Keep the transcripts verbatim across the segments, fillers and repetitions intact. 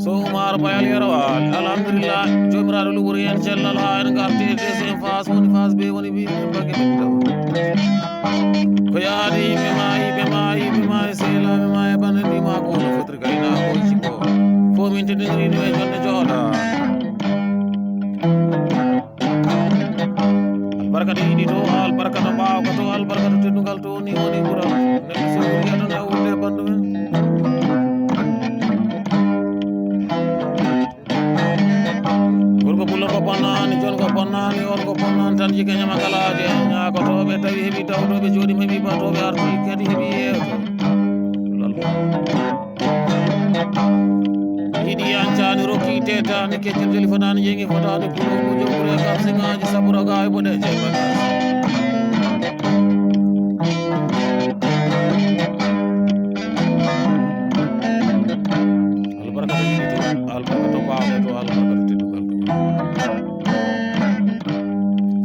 Sow Umar Bayal Yero Waali. Alhamdulillah, joomiraaɗo luɓori en cellal haa en ngarti e deuxième phase, woni phase B, woni mbiimi en mbagge ɓe taw. Ko yaade yimɓe maayi, ɓe maayi, ɓe maayi, sehlaaɓe maayi, banndiraaɓe maayi, ko no fotiri gaynaakoji ko. Fof min teddiniri ɗum e jonde jooɗa. Albarka ɗo yiɗi to, albarka ɗo ɓaawo ka to, albarka ɗo teddungal to, ni woni ɓural. Neɗɗo so wuuri aduna wuurde e ɓanndu men. Gorko pullo ko bonnaani, jon ko bonnaani, on ko bonnaani tan jike ñama kalaaje. Ñaagotooɓe tawi heɓi tawtooɓe jooɗi heɓi batooɓe arti kadi heɓi yeeso. Yiɗi yancaani rokki tetaani keccel joli fotaani jeŋi fotaani pullo mo jokkude kam siŋaaji saburaga e boɗeeje. Albarka to yiɗi to, albarka to ɓaawo to, albarka to teddungal to.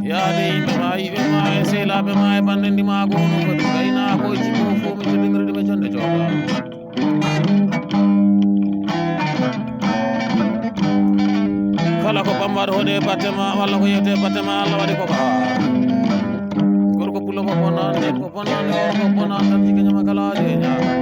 Yaade yimɓe ma, yimɓe ma e sehlaaɓe ma e banndendi ma ko no foti gaynaakoji ko fof min teddiniri ɗum e jonde jooɗa. Kala ko bambaɗo hoɗe batte ma walla ko yewte batte ma Allah waɗi ko ko haa. Gorko pullo ko bonnaani, debbo ko bonnaani, on ko bonnaani tan jike ñama kala de ñaama.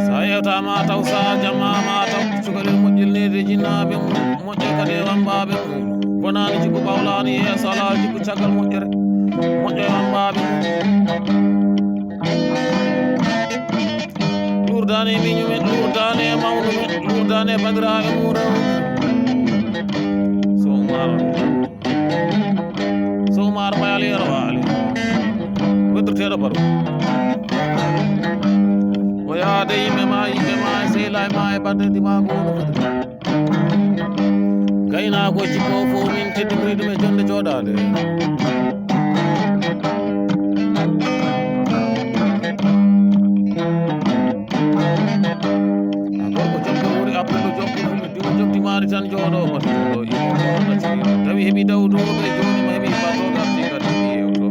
Sa yewtama taw sa jamama taw cukalel moƴƴel nede jinnaaɓe mum moƴƴe kadi e wambaɓe mum. Bonani jikku ɓawlani yeeso ala jikku caggal moƴƴere moƴƴe wambaɓe mum. Lurdani e miñumen, lurdani e mawnumen, lurdani e bandiraɓe mum rewɓe. So umar so umar mayal yero waali. Weddirteɗo baro. O yaade yimɓe ma, yimɓe ma e sehla e ma e bandedi ma ko wono foti. Gaynaakoji ko fof min teddiniri ɗum e jonde jooɗaade. A gorko jokko wuri abdullo jokko wuri diwo jokki maari tan jooɗo batu jooɗo imo ko na ciri tawi heɓi dawdo ɓe jooɗi ma heɓi bato garti garti yewto.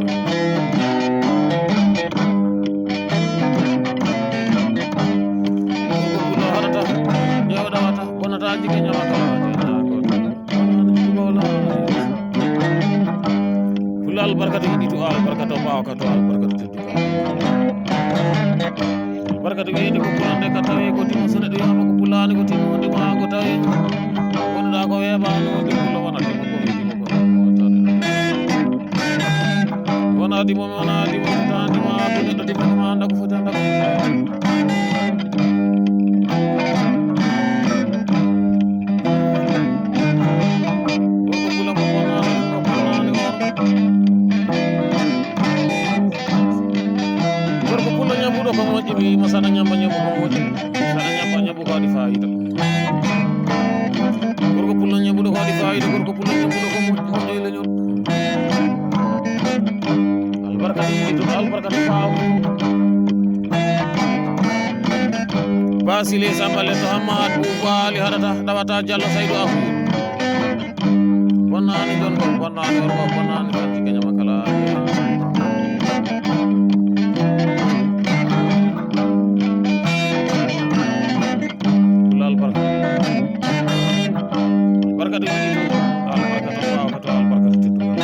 Ko kulo harata jawɗawata bonata jike ñamata jawɗawata. Pullo albarka to yiɗi to albarka to ɓaawo ka to albarka to tedduka. Albarka to wiyde ko pulande ka tawi ko timo so neɗɗo yama ko pulani ko timo wonde ma ko tawi wonɗa ko weɓano wonde pullo wona timo ko wiyde ko wona dimo wona dimo tan dimo abde neɗɗo dimo ko ma anda ko foti anda ko. Gorko pullo ko bonnaani, ko bonnaani on. Gorko pullo ñambuɗo ko moƴƴi, mi wiima sana ñamba ñambu ko moƴƴi. Sana ñamba ñambu ko waɗi fayida. Gorko pullo ñambuɗo ko waɗi fayida, gorko pullo ñambuɗo ko moƴƴi, moƴƴi e leñol. Albarka ɗi yiɗi to, albarka ɗi faaw. Basile Samba Leto Hamad Bubali haɗata ɗawata Jallo Saydu Afu. Bonnaani jon ko bonnaani worko bonnaani kanti keñama kala. Pullo albarka. Albarka to yiɗi to. Albarka to ɓaawo to albarka to teddugal.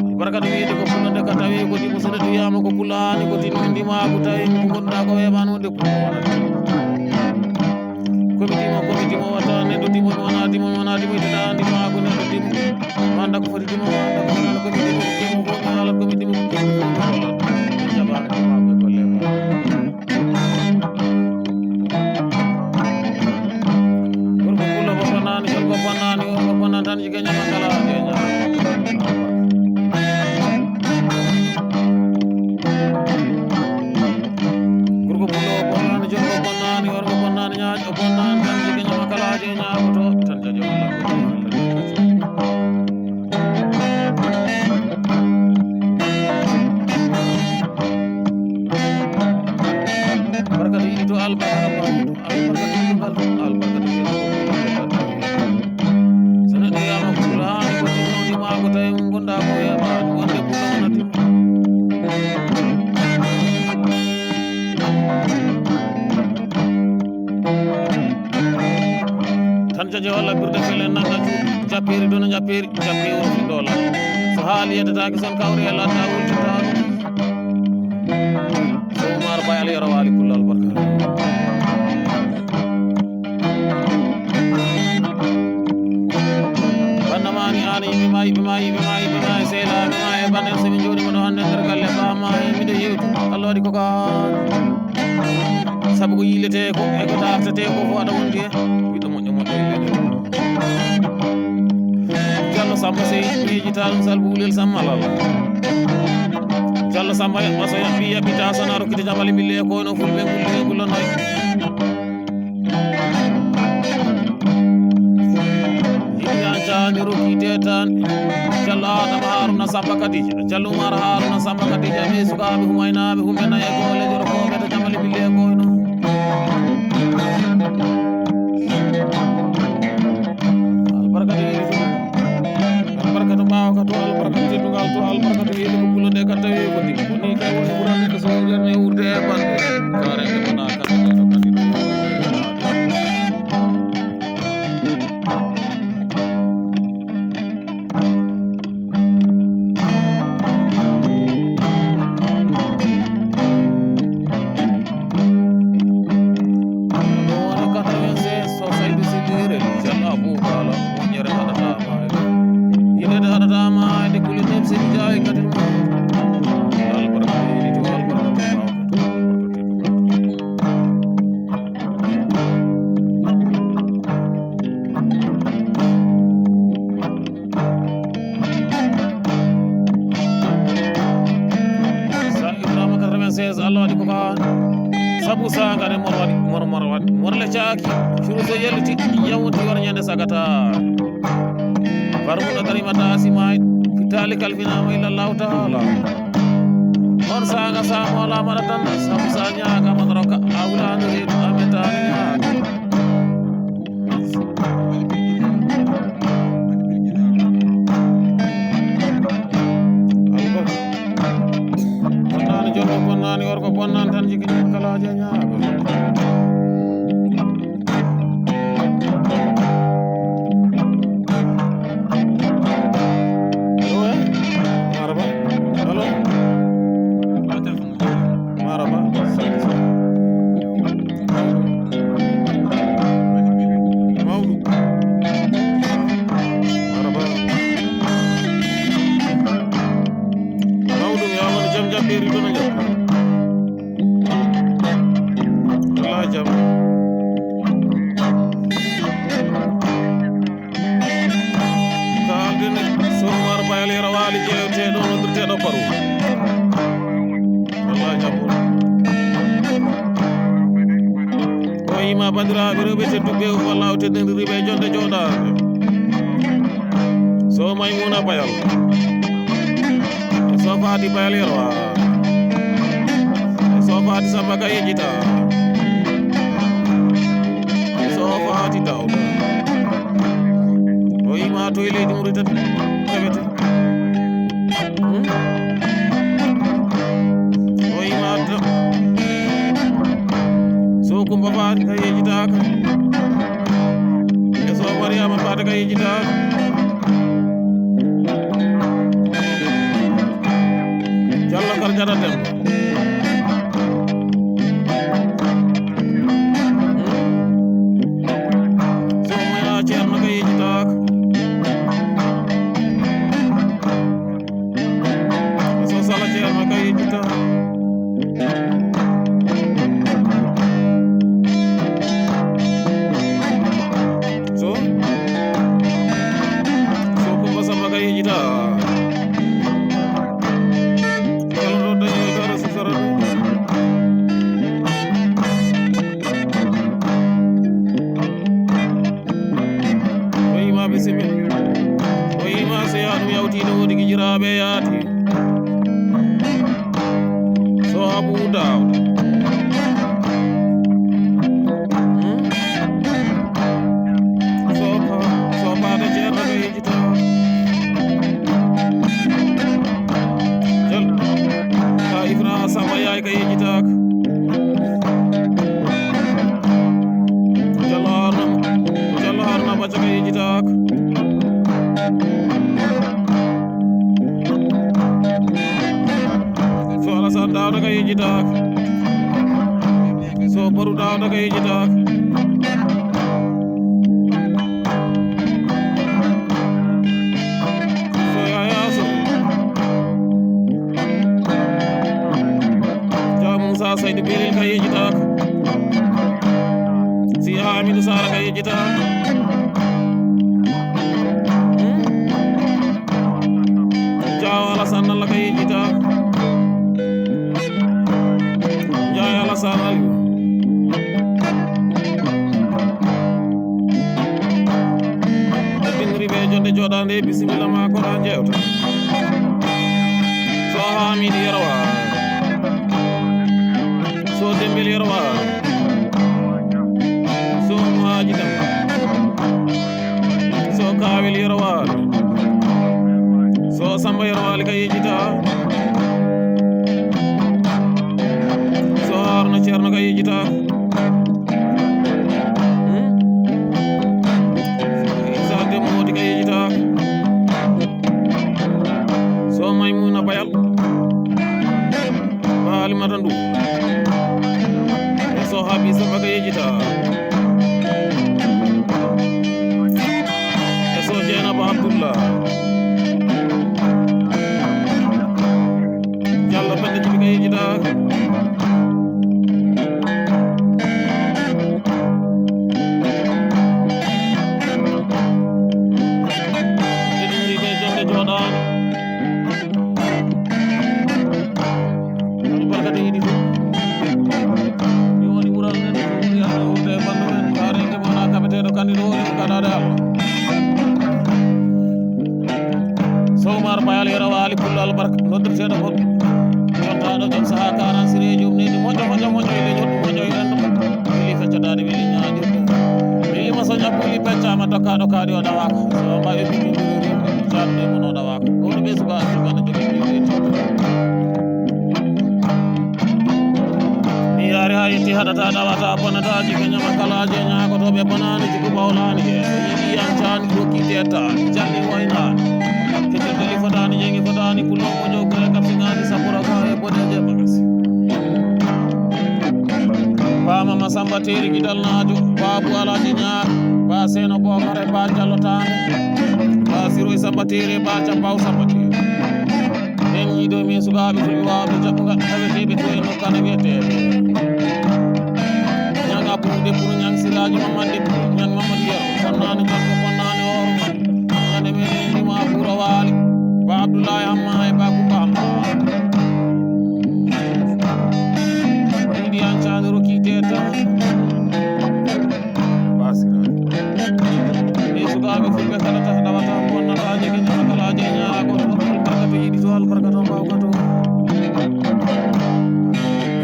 Albarka to wiyde ko pullo nde ka tawi ko dimo so neɗɗo wiyama ko pulani ko tin windima ko tawi ko gonɗa ko weɓano nde pullo wonata. Komi dimo komi dimo wata neɗɗo dimo mi wona dimo mi wona dimo itata dimo ko neɗɗo dimo. Wanda ko foti dimo wanda ko wona komi dimo ko kemo ko mi wala komi dimo ko kemo ko mi wala. Jabana dimo ko golle ma. Gorko pullo ko bonnaani, jol ko bonnaani, on ko bonnaani tan jike ñama kala jeña. Gorko pullo ko bonnaani, jol ko bonnaani, on ko bonnaani ñaaƴ, o bonnaani tan jike ñama kala jeña. Jaje walla birde fele nanga juuɗe. Jappeeri duna jappeeri, jappeeri wuro fi dola. So haali yeddataake son kawri e ladda wultitaano. So Umar Bayal yoro waali pullal barka. Banda mani ani yiɓe ma, yiɓe ma, yiɓe ma, yiɓe ma, e sehlaaɓe ma, e banden so ɓe jooɗima ɗo hannde nder galle ba ma, e miɗo yewtu. Allah waɗi ko ka. Sabu ko yilletee ko, e ko dartetee ko fof aɗa wondi e. Ɓiɗɗo moƴƴo moƴƴo yilletee. Jallo Samba Sey, miijita ɗum Sal Bulel Samba Lal. Jallo Samba Maso yaɓɓi, yaɓɓita sona rokkita jamale mille ko no fulɓe gulli e gullo noy. Yiɗi an caani rokkite tan. Jallo Adama Haruna Samba Kadija. Jallo Umar Haruna Samba Kadija. Ɓe sukaaɓe Humaynaaɓe, Humenaa e Goole Joro ko ɓe to jamale mille ko no. Albarka de yiɗi ɗum. Albarka to ɓaawo ka to albarka teddungal to albarka to yeeɗi ko pulo nde ka tawi ko dimo. Ko ni kay woni ɓurani ko so jarne wurde e bande. Kare e wona kala to kadi ɗum. Ɗo woni quatre-vingt-seize, so Saydu Sillire, Jalla Abu Bala, moƴƴere haɗata ma e ɗum. Yiɗede haɗata ma e ɗum, kuli ɗum, sini jawi kadi ɗum. Albarka, yiɗi to albarka, to albarka, to albarka, to albarka. Sa Ibrahima quatre-vingt-seize, Allah waɗi ko ka sabu sangare mor waɗi, mor, mor waɗi, mor le caaki, curu so yelliti, yawti war ñande sagata. Barmuɗo darima dasi may, fitali kalfinama illa Allahu Ta'ala. On sanga sa mola mara tan, sabu sa ñaga madroka, awlanu redu ametani ñaga. Bonnaani jogo, bonnaani worgo, bonnaani tan jigi jigi kala je ñaago. Allo, eh? Maraba. Allo? Maraba. Mawɗo. Maraba. Mawɗo, mi yamani jam jam ɓeeri ɗon a jam. Wala jam. Ka aldin so Umar Bayal yara waali jeeyoteeɗo noddirteeɗo Paru. Wala jam. O yima bandiraɓe rewɓe tedduɓe, walla o teddindiriɓe jonde joɗaɓe. So Maymuna Bayal. So Fati Bayal Yerwa. So Fati Samba ka yejita. So Fati Daw. O yima to e leydi Mauritanie. Tawete. Hmm? O yima to. So Kumba Fati ka yejitaka. E so Mariama Fati ka yejitaka. Jallo Karjata Demba. So Maya Ceerno ka yejitaka. So Sala Ceerno ka yejitaka. So, so Kumba Samba ka yejita. Kala ɗo dañi kara sisara ɗum. O yima bisimilla. O yima so yaha ɗum yawti no woodi gijiraaɓe yaati. So Abu Daawda. Hmm? So, so Paate Ceerno ka yejita. Jal. Ka Ifra Samba Yaay ka yejitaaka. Jallo Haruna, Jallo Haruna Aca ka yejjitaaka. So Alasan Daawda ka yejjitaaka. So Baru Daawda ka yejjitaaka. So Yaya So. Jaa Muusa Saydu Belel ka yejjitaaka. Si Hamidu Sara ka yejjitaaka. Hmm? Jaawo Alasan Alla ka yejjitaaka. Njaay Alasan Aliyu. Ɓe binndiri ɓe jonde jooɗaande, bisimilla ma ko ɗa jewta. So Hamidi Yerwa. So Dembel Yerwa. So Muhaji Dem. So Kawel Yerwa. So Samba Yerwa ka yejjita. So Haruna Cerno ka yejjita. Hmm? Isa Demba Modi ka yejjita. So Maymuna Bayal. Baali Matandu. E so Habi Samba ka yejjita. E so Jeynaba Abdullah. Jallo Penda Jibi ka yejjita. Ɗiɗi ɓe jonde jooɗaani. Woni barkade yiɗi fof. Mi woni ɓural men, mi woni Alla wuurde e banndo men. Haa renge mo wona kaɓeteeɗo kandi ɗo woni ko gaɗaade Alla. Sow Umar Bayal Yero Waali Pullo Albarka, noddirteeɗo Bot. Jottaaɗo joom sahaa karan siree joom neydi moƴƴo, moƴƴo, moƴƴo, e leñol moƴƴo, e renndo. Weli feccotaade, weli ñaaƴirde. Weli ma so ñabbu, weli peccaama, tokkaaɗo kaaɗi o ɗawaaka. So mbawi ɓe ɓiɗɗo ɗo rimɓe, jaɗɗo e mon o ɗawaaka. Ko woni ɓe suka, suka no jogi ɓiɓɓe tedduɓe. Mi yaari haa yetti haɗata, ɗawata, bonata, jike ñama kalaaje, ñaagotooɓe bonaani, jiku bawlaani e. So yiɗi yancaani, rokki teetaani, jalli waynaani. Kecel deli fotaani, jeŋi fotaani, pullo ko jow, kule kapsingaani, sappo roga e boɗeeje bagasi. Ba Mama Samba Teeri Gidal Naajo, Ba Bu Alaaji Ñaar, Ba Seeno Bookare, Ba Jallo Taane, Ba Siroy Samba Teeri, Ba Campaw Samba Teeri. Ɓen yiido min sukaaɓe fulɓe waawɓe jaɓɓugal, taweteeɓe to e nokkaane wiyeteeɓe. Ñaŋ Abbu Debbo, Ñaŋ Siraaji Mamadu Debbo, Ñaŋ Mamadu Yero, Fonnaani Jokko, Fonnaani Hooro. Ande men en ndima Buuro Waali, Ba Abdullahi Hamma e Ba Kumba Hamma. Ɗiɗi an caani rokki teta. Basira. Ni sukaaɓe fulɓe kala ta ɗawata, bonnata, jege ñama kala, je ñaago, to ɗum barkato yiɗi to, albarka to, mbawka to.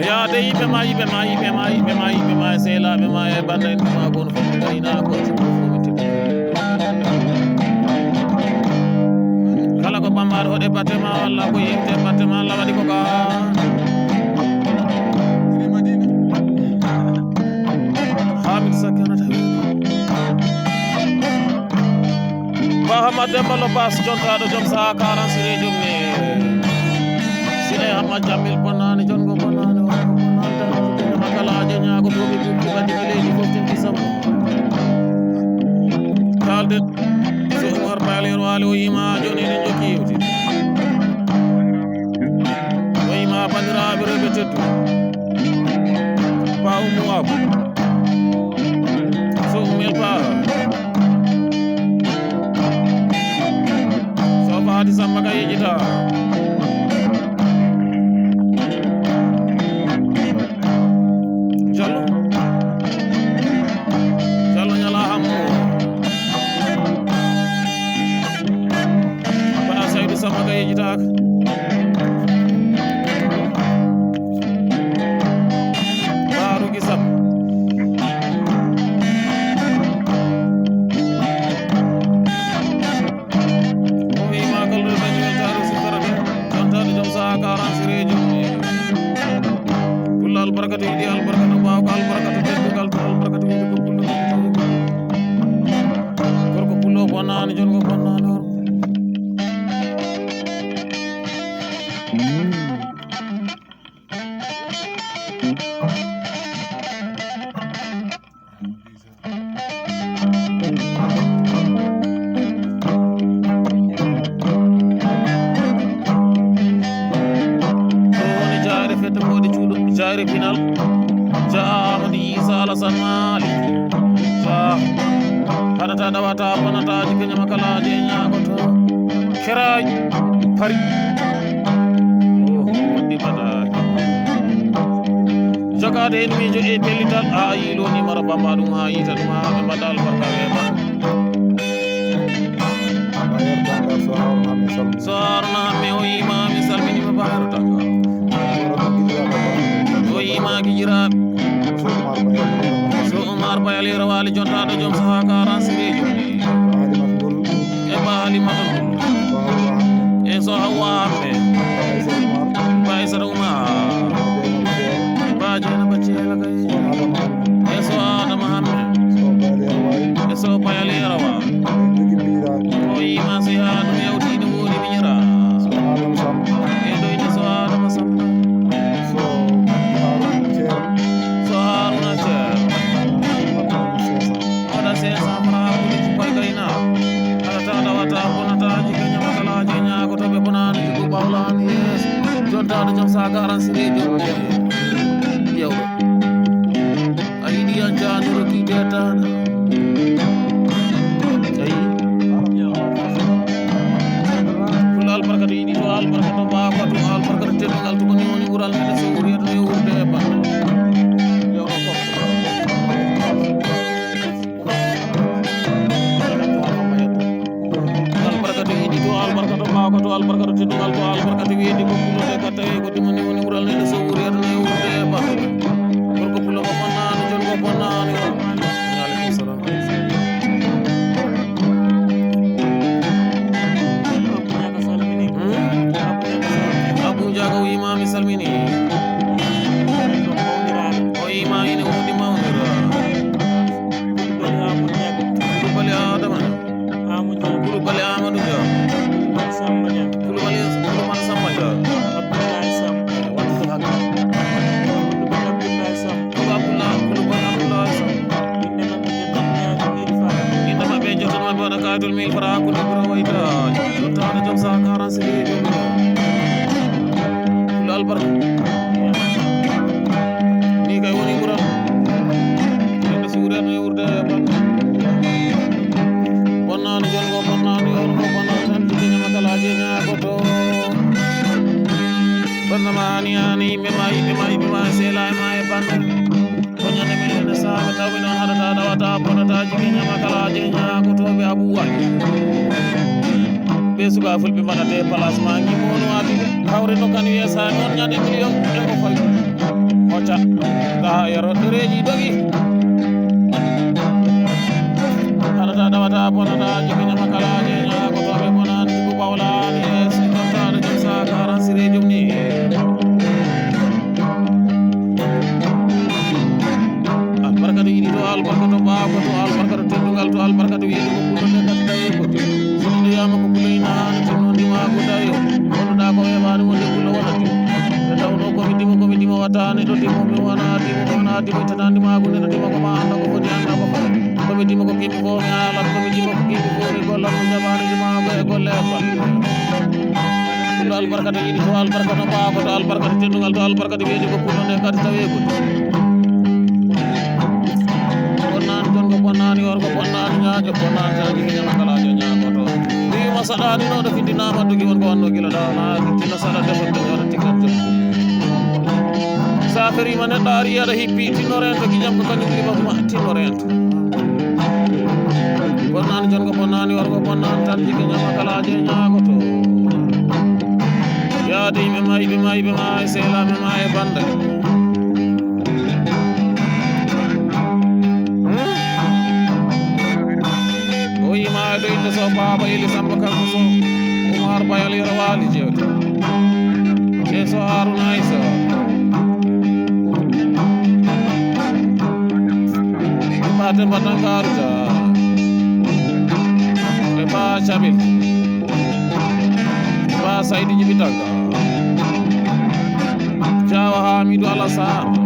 Yaade yiɓe ma, yiɓe ma, yiɓe ma, yiɓe ma, yiɓe ma, e sehlaaɓe ma, e bannda en ma, gon fof, gaynaakoji, fof, fof, fof. Kala ko bambaɗo hoɗe batte ma walla ko yimte batte ma Allah waɗi ko ka. Hamid Sakana tawi. Ba Hamad Demba Lobaas, jontaɗo joom saha karan sire joom ne. Sine Hamad Jamil bonani, jongo bonani, wongo bonani, tan ko kala je ñaago to ɓe ɓiɓɓe ɓaddi ko leydi fof tinti sambo. Kalde so Umar Bayal Yero Waali o yima, joni eɗen jokki yewtide. O yima banndiraaɓe rewɓe teddu. Ba Ummu Abu. So Ummel Ba. So Faati Samba ka yejjita. Jallo. Jallo ñala hammo. Bana Saydu Samba ka yejjitaaka. Baaru Gisam. Nani jongo bonnani or. Ɗo woni jayre fete mboɗi cuuɗo, jayre pinal. Ja Amadou Issa Alassane Mali. Ja haɗata, ɗawata, bonata, jikeñama kala je ñaagoto. Keray pari. Oh, wonde bada. Jogaade heen miijo e pellital, a yiiloo numéro Bamba ɗum, haa yiita ɗum, haa ɓe mbaɗa albarka weeɓa. Bayar Banga, so Haruna mi salmini. So Haruna mi o yiima, mi salmini mo Bayar Banga. Haruna Gidira Baba. O yiima Gidira. So Umar Bayar. So Umar Bayar Lira Wali jontaɗo joom saha karan sirejo. Halimat Gul. E ba Halimat Gul. So Hawa Hambe. E so Hawa Hambe. Ba Aisha Umar. Ba Aisha Umar. Ba Jeynaba Thiel kay. E so Adama Hambe. E so Bayal Yarawa. O yiima si haa ɗum yawti ina woodi miñira. E ɗo ina so Adama Samba. So Haruna Thiel. Waɗa cinq cents francs hakkunde jippoy gayna. Alata ɗawata bonata jikeñama kala je ñaagoto ɓe bonani ko ɓawlani yeeso. Jontaɗo joom saga aran siri joom. Yewɗo. A yiɗi an jaaniro kiite taana. Ayi. Fula albarka to yiɗi to albarka to baaba to albarka to teddungal to koni woni wural nde so wuriyata yo wurde e ba. Yo ko. Albarka to yiɗi to albarka to baaba to albarka to teddungal to albarka to wiyede ko kuno de katta e ko dimoni woni wural nde so wuriyata yo wurde e ba. Gorko pullo ko bonnano, jongo bonnano. Waaleykum salam. Abu Jaga o yima mi salmini. O yima ina wodi mawnira. Kulubali Adama. Amadou Dia. Kulubali Amadou Dia. Samba Dia. Kulubali Kulubali Samba Dia. Abdoulaye Sam. Eh, wattu hak. Kulubali Abdoulaye Sam. Kulubali Abdoulaye, Kulubali Abdoulaye Sam. Inde maɓɓe jottotoo ɓe mille francs. Inde maɓɓe jottotoo ɓe waɗa kaydul mille francs hakkunde buro wayta. Jottaade jom sa quarante sigi jom. Kulubali albarka. Ni kay woni ɓural. Neɗɗo suureede e wuurde e banndum. Bonnaani jonngo, bonnaani orko, bonnaani tan jikki ñama kala je ñaagoto. Bannda ma ani ani, yimɓe ma, yimɓe ma, yimɓe ma, seela e ma e banndum. Ko ñande min ene saama tawi noon haɗata, ɗawata, bonata, jikki ñama kala je ñaagotooɓe Abu Wali. Ɓe suka fulɓe mbaɗa déplacement ngi mono adi hawre no kan wiye sa noon ñande million e ko fawi hocca daha yero ɗereji dogi. Haɗata ɗawata bonata jikki ñama kala je ñagotoɓe bonan jiku bawlani e sigotaɗo jom sa karan sire jom ni. Albarka to yiɗi to, albarka to ɓaawo to, albarka to teddungal to, albarka to wiyde ko pullo nde kadi tawi ko. Sinno wiyama ko pullo ina haani tinno ndima ko tawi. Wonduɗa ko weɓani wonde pullo wonati. Nde tawno komi dimo, komi dimo wattani ɗo dimo, mi wona dimo, mi wona dimo, tata ndima ko neɗɗo dimo ko ma anda ko foti anda ko foti. Komi dimo ko kimmi ko mi haalat, komi dimo ko kimmi ko mi gollat, mi jaɓani ndima ko e golle e golle. Ɗo albarka to yiɗi to, albarka to ɓaawo to, albarka to teddungal to, albarka to wiyde ko pullo nde kadi tawi ko. Bonnaani jonngo, bonnaani orko, bonnaani ñaajo, bonnaani tan jigi ñama kala jo ñaagoto. Wiima saɗaani no ɗo findinaama dogi won ko wanno gila ɗaanaaki, tino saɗa defo to ñoro tikkat jom. Sa feriima neɗɗo ari aɗa hippi, tino reento gijam ko kañum liɓa kuma, tino reento. Bonnaani jonngo, bonnaani orko, bonnaani tan jigi ñama kala je ñaagoto. Yaade yimɓe ma, yimɓe ma, yimɓe ma, e seelaaɓe ma, e bannde. Hmm? O yima e ɗo inde so Baaba Eli Samba Kanko Sow, Umar Bayal Yero Waali Jeewte. E so Haruna Aissa. Fatima Tangaruja. E Cabil. Ba Saydi Jibi Tagga. Jaawa Hamidu Alassane.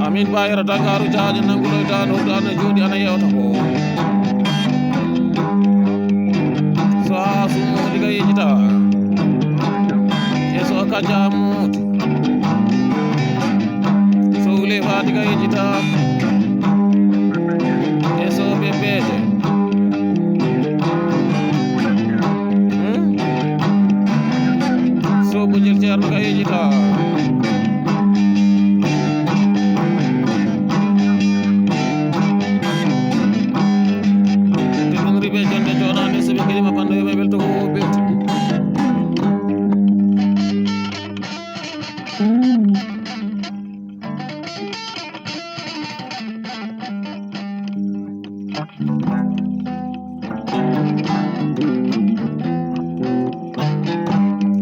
Amin Bayero Dagaru jaaje nanguloy dano dano jooɗi ana yewta ko. So ha sumo diga yejita. E so kaja mutu. So wule fa diga yejita. E so bebeje. Hmm? So bujil cerno ka yejita. Te ɗum riɓe jonde joɗani so ɓe kadi ma bando yo ɓe welto ko ɓe.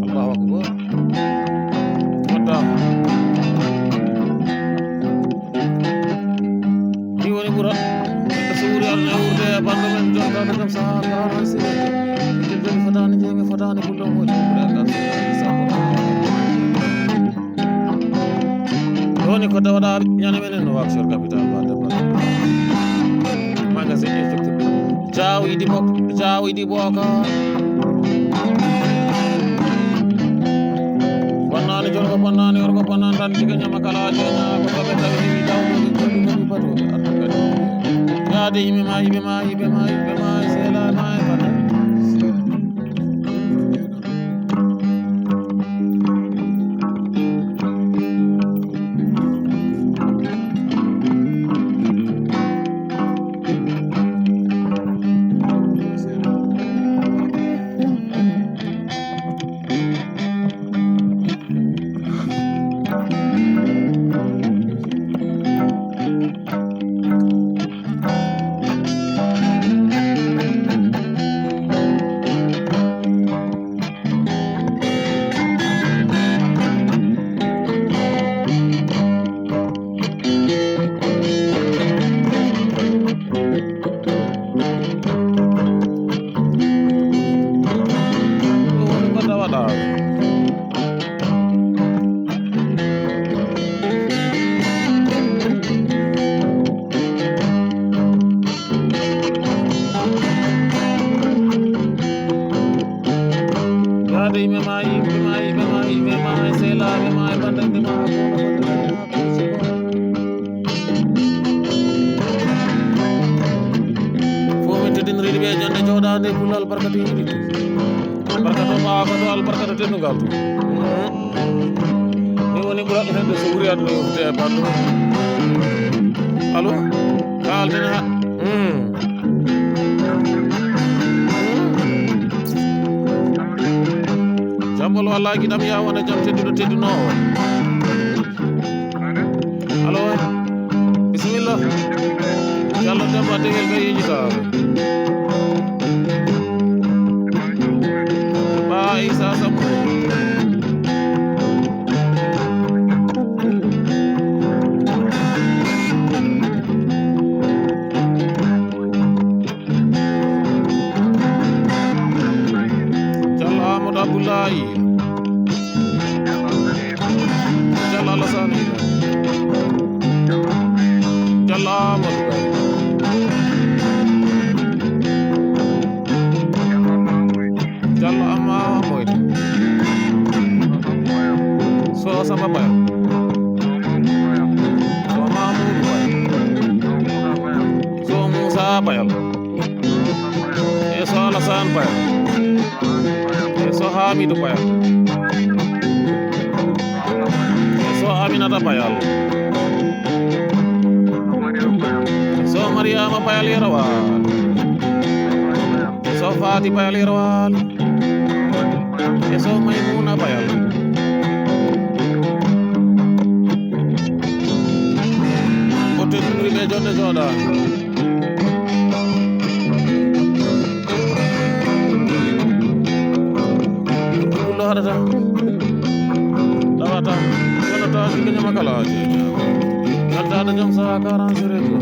Allahu akbar. Wata. Ni woni ɓura. So wuri Allah e wurde e bando men jonta de kam sa karan se. Jel jel fotani jenge fotani kullo mo jel ɓura kan se. Woni ko tawɗaa ñande menen no Nouakchott, capitale ba département. Magasin Égypte. Jaaw idi bok, jaaw idi boka. Bonnani jol ko bonnani, or ko bonnani tan diga ñama kala je ñama ko be tawi ni daw ko ko ko pato arta kadi. Yaade yimɓe ma, yimɓe ma, yimɓe ma, yimɓe ma, sela ma e bana. Yaade yimɓe ma, yimɓe ma, yimɓe ma, yimɓe ma, e sehlaaɓe ma, e banndiraaɓe ma, fof min teddiniriiɓe e jonnde jooɗaande e pulla albarka to yiɗi. Albarka to ɓaawa ka to albarka to teddungal to. Min woni ɓuraɗo hedde so wuri aduna yofte e banndo. Allo? Kaalden ha. Hmm. Jambal walla giɗam ya wona jam tedduɗo teddunoowo. Allo? Bisimilla. Diallo Demba Degel ɓe yejita. Ba Issa Samb. Diallo Amadou Abdoulaye. Diallo Alassane. Diallo Amadou Ba. Diallo Amma Moyde. So Samba Bayal. So Mamoudou Bayal. So Moussa Bayal. E so Alassane Bayal. E so Hamidou Bayal. E so Aminata Bayal. E so Mariama Bayal Yerawal. E so Fati Bayal Yerawal. E so Maymuna Bayal. Ko tedduniri ɓe jonde jooɗa. Ɗum ɗo haɗata. Ɗawata. Wonata, ɗum ko ñama kala. Ngaddaɗo joom saha quarante région.